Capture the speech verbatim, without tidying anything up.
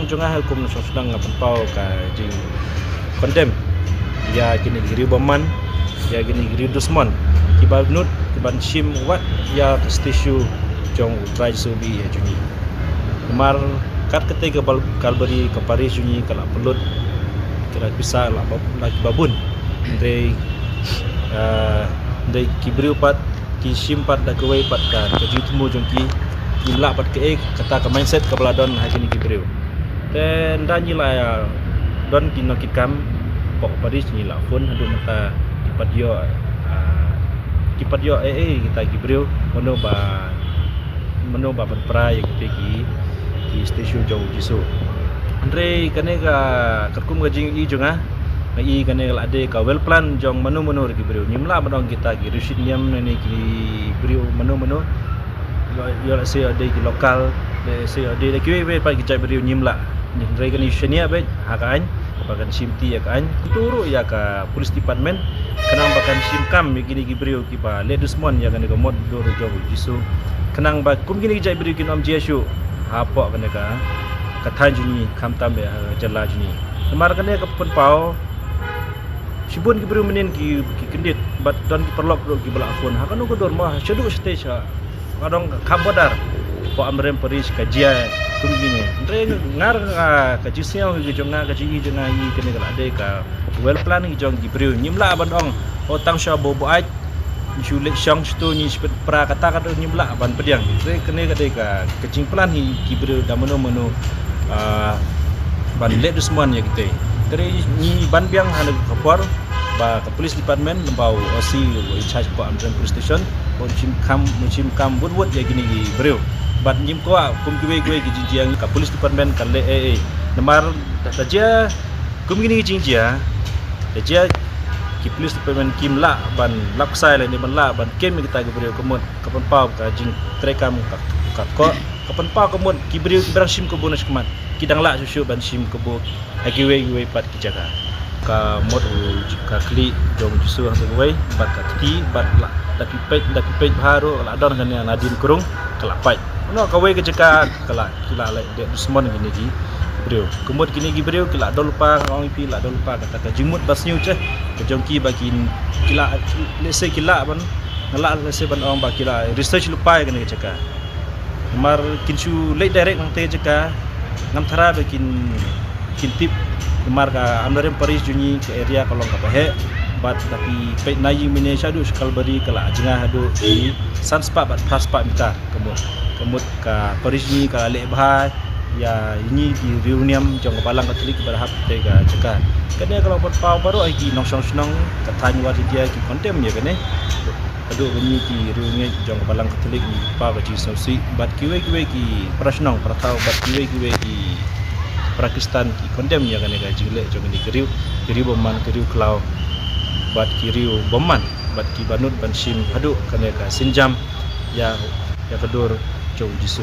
Jong nga ha kum nongshong shnong nga pynpaw ka jingkondem ïa kine ki briew bymman, ïa kine ki briew dusmon, kiba nud kiban shim wat ïa ka statue jong u Trai Jisu bad ïa jong ngi. Namar kat kata ka Kalbari ka parish jong ngi ka la pynlut, ka la pisa la ba, la kiba bun. Hynrei, ah, hynrei ki briew pat ki shim pat da kawei pat ka, ka jingthmu jong ki, kim lah pat kaei kata ka mindset kaba la don ha kine ki briew. Te ynda ngi la, ah, don ki nongkitkam hapoh parish ngi la phone haduh mynta ki pat ïoh, ah, ki pat ïoh ei ei kita ki briew mano ba, mano ba pynpra ïa kita ki, ki statue jong u Jisu. Hynrei kane ka katkum ka jingïohi jong nga, nga i kane ka la dei ka well plan jong mano mano ruh ki briew. Ngim lah ban ong kita ki riewshit niam ne ki briew mano mano. Ïoh, ïoh lehse ïoh dei ki local, lehse ïoh dei da kiwei kiwei pat ki jait briew ngim lah. Hynrei kane shaniah beit ha ka aiñ ba kan shimti ïa ka aiñ. Kyntu ruh ïa ka police department khnang ba kan shim kam ïa kine ki briew kiba leh dusmon ïa kane ka mot dur jong u Jisu. Khnang ba kum kine ki jait briew kin ym jia shuh hapoh kane ka, ka thaiñ jong ngi khamtam ïa ka jylla jong ngi. Namar kane ka pynpaw shibun ki briew mynnin ki, ki kyndit bad don ki paralok ruh kiba la phone ha kano ka dur mo ha shaduh stage ha ka dong ka kham border. Hapoh Amrem parish ka jia kum kine. Hynrei nga ruh ka jingsngew hi jong nga, ka jingïohi jong nga i kane ka la dei ka well plan hi jong ki briew. Ngim lah ban ong o tang sha bo bo ait ngi shu leit shong shatu ngi shu pynpra kata kata, ngim lah ban pdiang. Hynrei kane ka dei ka, ka jingplan hi ki briew da mano mano, ah, ban leh dusmon ïa kita. Hynrei ngi ban biang ha kane ka por ba ka police department, ba u O C u in charge hapoh Amrem police station, u shim kam, u shim kam wut wut ïa kine ki briew. Bad ngim kwah kum kiwei kiwei ki jingjia ka police department kan leh ei ei. Namar da, da jia kum kine ki jingjia, da jia ki police department kim lah ban lap ksai lane ban lah ban kem ïa kita ki briew. Ka mut ka pynpaw ka jingtrei kam ka, ka koh, ka pynpaw ka mut ki briew kiba dang shim kabu na shakhmat ki dang lah shuh shuh ban shim kabu ha kiwei kiwei pat ki jaka. Ka mut u, ka khlieh jong u Jisu hangta kawei bad ka kti bad la, da phi peit, da phi peit bha ruh ka la don kane nadien krung ka la pait. Kano kawei ka jaka ka la, ki la leh dusmon kine ki briew. Ka mut kine ki briew ki la don lypa, nga ong ïa phi, la don lypa kata ka jingmut ba sniew seh ka jong ki ba kin, ki la, lehse ki lah ban, nga lah lehse ban ong ba ki la research lypa ïa kane ka jaka. Namar kin shu leit direct hangta ka jaka, ngam tharai ba kin, kin tip. Namar ka Amrem parish jong ngi ka area ka long kaba heh bad da phi peit na ïing mane shaduh sha Kalbari ka la jngai haduh ki san spah bad phra spah meter. Ka mut, ka mut ka parish ngi ka la leh bha ïa ngi ki riewniam jong ka Balang Katholik ba la hap te ka jaka. Kane ka long pynpaw baroh ïa ki nongshong shnong ka thaiñ Warjindia ki kondem ïa kane. Haduh ba ngi ki riewngeit jong ka Balang Katholik ngi pynpaw ka jingsngewsih bad kiwei kiwei ki para shnong para thaw bad kiwei kiwei ki para Khristan ki kondem ïa kane ka jingleh jong kine ki riew, ki riew bymman, ki riew khlaw bad ki riew bymman bad kiba nud ban shim haduh kane ka sienjam ïa, ïa ka dur jong u Jisu.